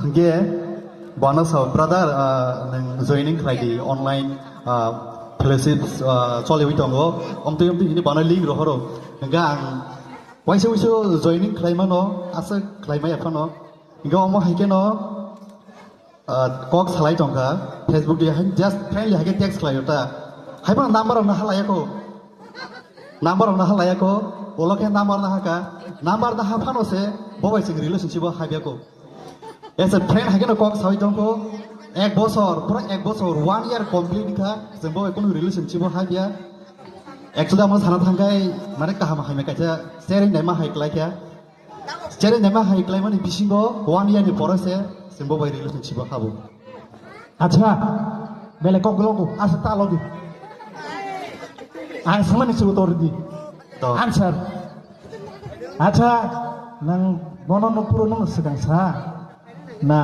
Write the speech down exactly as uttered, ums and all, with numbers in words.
Hingke bono sa, "Brother, ah, nwng joining khlai di, online, ah, fellowship, ah, choliwi tongo." Omtwi omtwi hini bono link rohoro. Hingke ang waisa waisa joining khlai mano, asa khlai maya phano. Hingke omo hai kheno, ah, kok salai tongkha, Facebook di hai just friendly hai khe text khlai ta. Hai phano number rok no halai ya ko. Number rok no halai ya ko. Ulo khe number no haka. Number no ha phano se bo bai chwng relationship o habya ko. As a friend hai kheno kok sawi tongkho. Ek bosor, pura ek bosor, one year complete kha, chwng bo kunu relationship o habya. Actually, amo sana thangkai, mane kaham hamya kaisa sharing naima hai klai kha. Sharing naima hai klai mani bisingo one year ni pore se, chwng bo bai relationship o habo. Acha, bele kok logo, asa ta logi. Ang samani se utor di. To. Answer. Acha, nang bono no puro no swkang sa. Na.